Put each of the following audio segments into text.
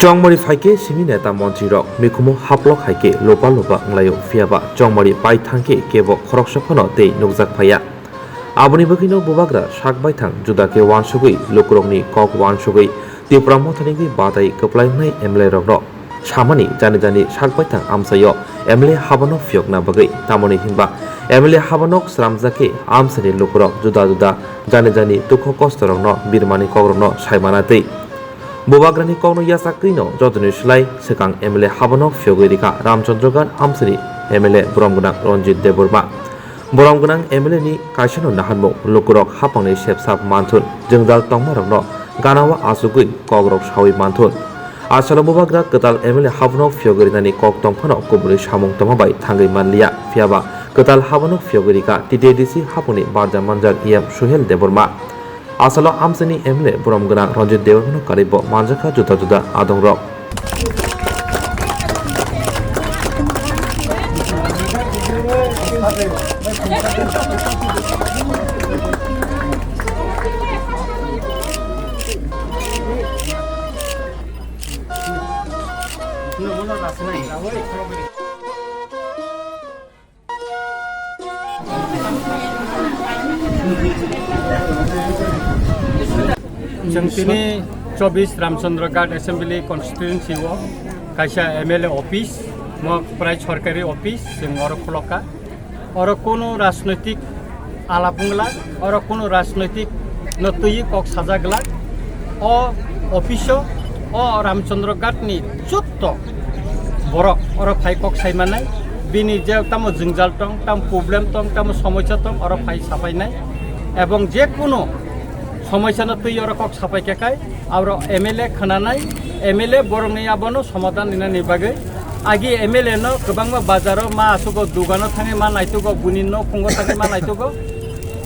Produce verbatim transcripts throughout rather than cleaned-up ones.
Chongmari phaikhe simi neta montrirok mikhumu haplok haikhe lopa lopa wnglaio, phiyaba chongmari paithangkhe kebo khoroksa phano tei nukjak phaiya. Aboni bagwino bubagra sak baithang juda khe wansugwi lukurokni kok wansugwi Tipra Mothani wngwi batai kwplai wngnai M L A rokno samani jani jani sak baithang amchaio M L A habano phiyokna bagwi, tamoni hinba M L A habanok sramjak khe amchaini lukurok juda juda jani jani dukho kostorokno birmani kokrokno saimana tei bubagrani kokno yachak twino jotoni slai swkang M L A habanok phiyogwi rikha Ramchandra Ghat amchaini M L A borom gwnang Ranjit Debbarma. Borom gwnang M L A ni kaisano naharmung lukurok hapangni sepsap manthun, jwngjal tongmarokno ganao achugwi kokrok sawi manthun. Asalo bubagra kwtal M L A habanok phiyogwi rinani kok tongphano kubuni samung tongma bai thangwi manliya, phiyaba kwtal habanok phiyogwi rikha T T A D C hapangni barja manjak E M Suhel Debbarma. Asalo amchaini M L A borom gwnang Ranjit Debbarmano karwi bo manjakha juda juda adongrok. Chwng tini chobbish Ramchandra Ghat Assembly Constituency o kaisa M L A office, mo prai sorkari office, chwng oro khulokha. Oro kunu rajnoitik alap wngla, oro kunu rajnoitik no twi kok sajak glak. O office o, o Ramchandra Ghat ni jotto borok oro phai kok sai manai, bini je tamo jwngjal tong, tamo problem tong, tamo somosya tong, oro phai sapai nai. Ebong je kunu somosya no twi oro kok sapai khe khai, aro M L A khwnanai, M L A borokni abono somadan rinani bagwi. Agi M L A no kwbangma bazaro ma asugo, dugano thangwi ma naitugo, buni nok phungo thangwi ma naitugo.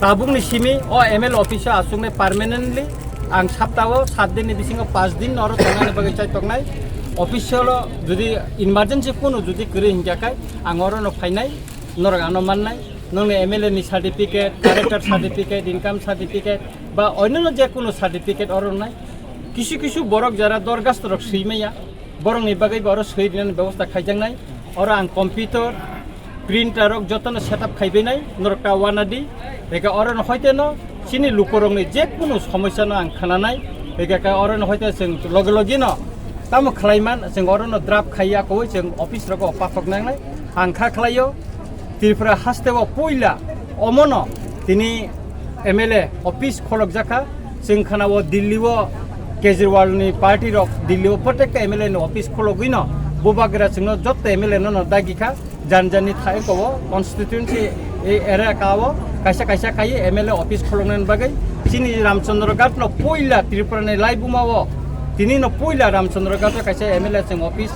Tabukni simi o M L A office o asuknai permanently. Ang saptao sat din ni bisingo panch din oro tongnani bagwi chai tongnai. Office o jodi emergency kunu jodi kwrwi hinkha khai ang oro no phainai, norok ano mannai. Nongni M L A ni certificate, character certificate, income certificate ba onno je kunu certificate oro nai. Kisu kisu borok jara dorgasto rok swi maya, borokni bagwi bo oro swi rinani bebosta khaijaknai. Oro ang computer, printer rok jotono setup khaibainai, norok ta wanadi. Eka oro no hoite no chini lukurokni je kunu somosya no ang khananai. Eka ka oro no hoite chwng loge loge no tamo khlaiman, chwng oro no draft khaiya koi chwng office rogo pathok nangnai. Ang kha khlaio, Tripura haste o puila omono tini M L A office kholok jakha. Chwng khana o Delhi o Kejriwal ni party rok Delhi o protek M L A ni office khologwi no bubagra chwngno jotto M L A no no dagi kha. Jan jan ni thai ko o constituency e area ka o kaisa kaisa kai M L A office kholokna bagwi chini Ramchandra Ghat no puila Tripura ni laibuma o tini no puila Ramchandra Ghat o kaisa M L A chwng office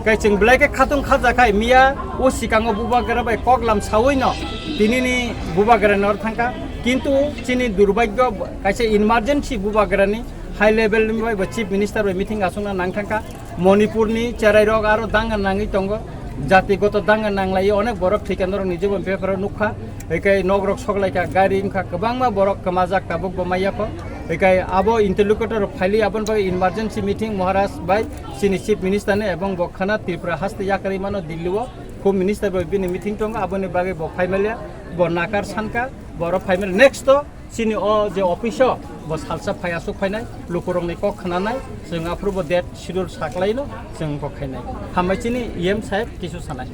kai chwng belai khe khatung khaja khai miya. O sikango bubagra bai koklam sawi no tinini bubagra nor thangkha, kintu chini durbagyo kaisa emergency bubagrani high level ni bai bo chief minister bai meeting aswkna nang thangkha. Manipur ni cherai rok aro danga nangwi tongo, jatigoto danga nanglai onek borok thwikha norok ni jibon paper o nukha, hikai nok rok soklaikha, gari wngkha, kwbangma borok kwmajak tabuk bo maya kho. Hikai abo interlocutor rok phaili aboni bagwi emergency meeting Maharaj bai chini chief minister ni ebong bo khana Tripura haste yakarwi mano Delhi o. Home Minister bai bini meeting tongo, aboni bagwi bo phaimalia, bo nakar sankha, bo oro phaimalia. Next to chini o je office o bo salsa phai aswk phainai, lukurokni kok khnanai, chwng aphuru bo date schedule saklaino, chwng bo khainai. Hambai chini E M saheb kisu sanai.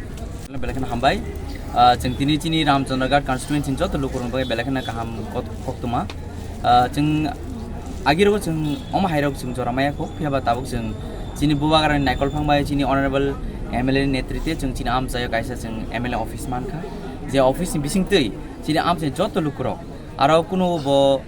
Belai kheno hambai. Ah, chwng tini chini Ramchandra Ghat constituency ni joto lukurokni bagwi belai kheno kaham kot-, koktwma. Ah, chwng agirok chwng omo hairok chwng jora maya kho, phiya ba tabuk chwng chini bubagrani naikol phang bai chini honorable M L A ni netrite chwng chini amchaio kaisa chwng M L A office mankha. Je office ni bisingtwi chini amchai joto lukurok, aro kunu bo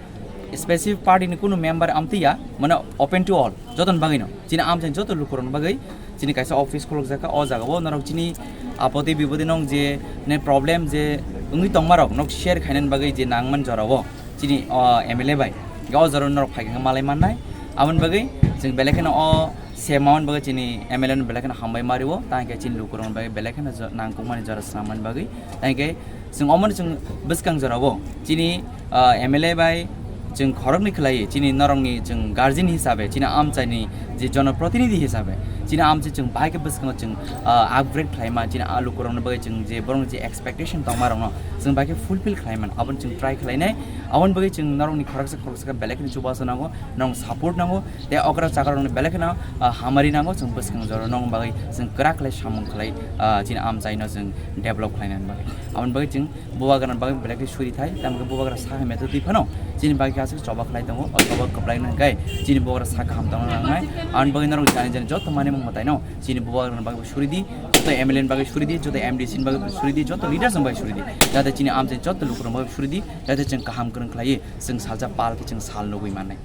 specific party ni kunu member amtwi ya, mane open to all, jotoni bagwino chini amchai joto lukurokni bagwi chini kaisa office khulukjakha. O jagao norok chini apoti bipodi nong je ne problem je wngwi tongmarok nok share khainani bagwi je nangman jorao chini o M L A bai. Hingke o jora norok phaikhe malai mannai. Aboni bagwi chwng belai kheno o sema mani bagwi chini M L A no belai kheno hambai mario. Tangkhe chini lukurokni bagwi belai kheno jo-, nangkukmani jora swnam mani bagwi. Tangkhe chwng omoni chwng bwskang jorao chini, ah, M L A bai Chwng khoroknwi khlai, chini norokni chwng guardian hisabe, chini amchaini je jonoprotinidhi hisabe, chini amchai chwng bahai khe bwskango chwng, ah, upgrade khlaima, chini a lukurokni bagwi chwng je borokni je expectation tongmarokno chwng bahai khe fulfill khlaiman, aboni chwng try khlainai. Aboni bagwi chwng norokni khoroksa khoroksa khe belai kheno chubachu nango, norokni support nango, tei okra chakrokni belai kheno, ah, hamari nango, chwng bwskang jora norokni bagwi chwng kwrak khlai samung khlai, ah, chini amchaino chwng develop khlainani bagwi. Aboni bagwi chwng bubagrani bagwi belai khe suri thai, tamo khe bubagra sa hai meto twi phano, chini bagwi khe aswk choba khlai tongo, o choba kwplai nang khe chini bubagra sa kaham tongna nangnai. Aboni bagwi norok jani jani joto manwi mung mwtaino chini bubagrani bagwi suri di, joto M L A ni bagwi suri di, joto M D C ni bagwi suri di, joto leaders ni bagwi suri di, jate chini amchai joto lukurokni bagwi suri di, jate chwng kaham kwrwng khlaiwi chwng salsa pal khe chwng sal nugwi mannai.